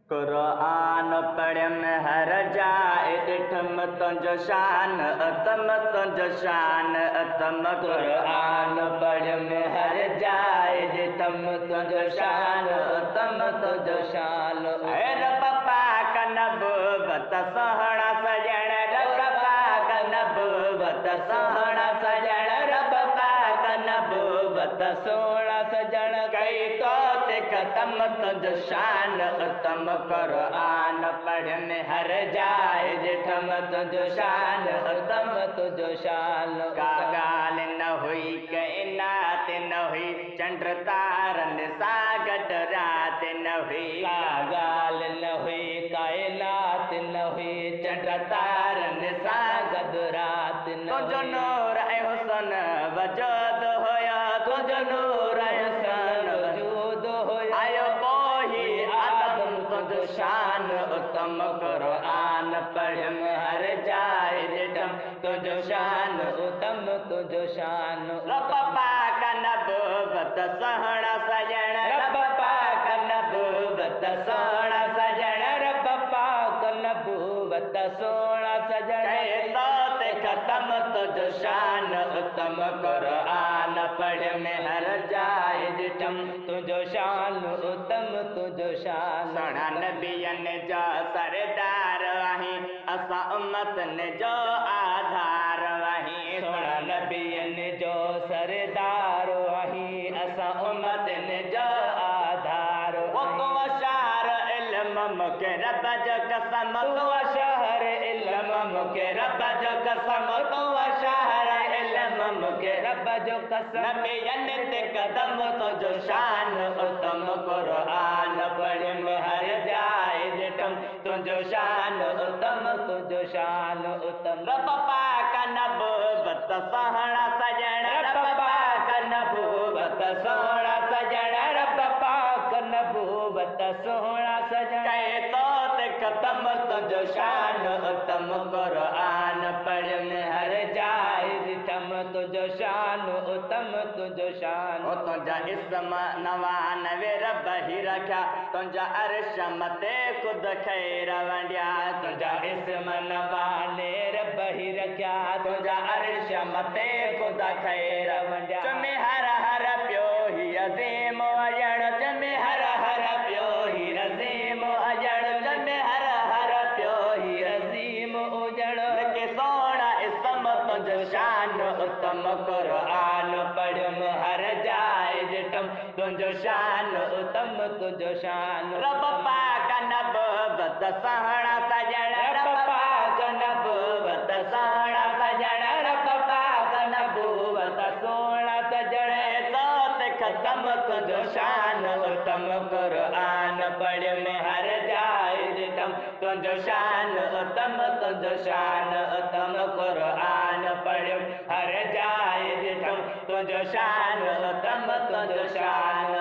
कुरान पढ़ियमि हर जाइ ॾिठुमि तुंहिंजो शान उत्तम, तुंहिंजो शान उत्तम। कुरान पढ़ियमि हर जाइ ॾिठुमि तुंहिंजो शान उत्तम, तुंहिंजो शान। ऐ रब पाक नबूवत सुहिणा सजण, रब पाक नबूवत सुहिणा सजण, रब पाक नबूवत सुहिणा सजण। कई तो ते ख़तम तुंहिंजो शान उत्तम। कुरान पढ़ियमि हर जाइ ॾिठुमि तुंहिंजो शान उत्तम, तुंहिंजो शान। का ॻाल्हि न हुई काइनात न हुई, चंड तारनि सां गॾु रात न हुई। का ॻाल्हि न हुई काइनात न हुई, चंड तारनि सां गॾु रात न। तुंहिंजो नूर ऐं हुसन वजूद हुयो, तुंहिंजो नूर ऐं हुसन वजूद हुयो। आयो पोइ आदम तुंहिंजो शान उत्तम। कुरान पढ़ियमि हर जाइ ॾिठुमि तुंहिंजो शान उत्तम, तुंहिंजो शान। रब पाक नबूवत सुहिणा सजण, रब पाक नबूवत सुहिणा सजण, रब पाक नबूवत सुहिणा सजण। कहे तो ते ख़तम तुंहिंजो शान उत्तम। कुरान पढ़ियमि हर जाइ ॾिठुमि तुंहिंजो शान उत्तम, तुंहिंजो शान। सुहिणा नबियनि जो सरदार आहीं, असां उम्मतनि जो आधार आहीं। सुहिणा नबियनि जो सरदार आहीं, असां उम्मतनि जो आधार। ओ तूं अशार इल्म मूंखे रब जो कसम, तूं अशार इल्म मूंखे रब जो कसम, तूं अशार इल्म मूंखे रब जो कसम। नबियनि ते कदम तुंहिंजो शान उत्तम। कुरान पढ़ियमि हर जाइ ॾिठुमि तुंहिंजो शान उत्तम, तुंहिंजो शान उत्तम। रब पाक नबूवत सुहिणा सजण, रब पाक नबूवत सुहिणा सजण, रब पाक नबूवत सुहिणा सजण। कहे तो ते ख़तम तुंहिंजो शान उत्तम। कुरान पढ़ियमि हर जाइ ॾिठुमि तुंहिंजो शान उत्तम, तुंहिंजो शान। ओ तुंहिंजा इस्म 99 रब ही रखिया, तुंहिंजा अर्श मथे ख़ुदि खैर वंडिया। तुंहिंजा इस्म 99 रब ही रखिया, तुंहिंजा अर्श मथे ख़ुदि खैर वंडिया। चुमे हर हर पियो ही अज़ीम अजण, चुमे हर हर पियो ही अज़ीम अजण, चुमे हर हर पियो ही अज़ीम उजण। लिखे सोहणा इस्म तुंहिंजो शान उत्तम। कुरान पढ़ियमि हर जाइ ॾिठुमि तुंहिंजो शान उत्तम, तुंहिंजो शान। रब पाक नबूवत सुहिणा सजण, रब पाक नबूवत सुहिणा सजण, रब पाक नबूवत सुहिणा सजण। तो ख़तम तुंहिंजो शान उत्तम। कुरान पढ़ियमि हर जाइ ॾिठुमि तुंहिंजो शान उत्तम, तुंहिंजो शान उत्तम। कुरान पढ़ियमि हर जाइ ॾिठुमि तुंहिंजो शान उत्तम, तुंहिंजो शान।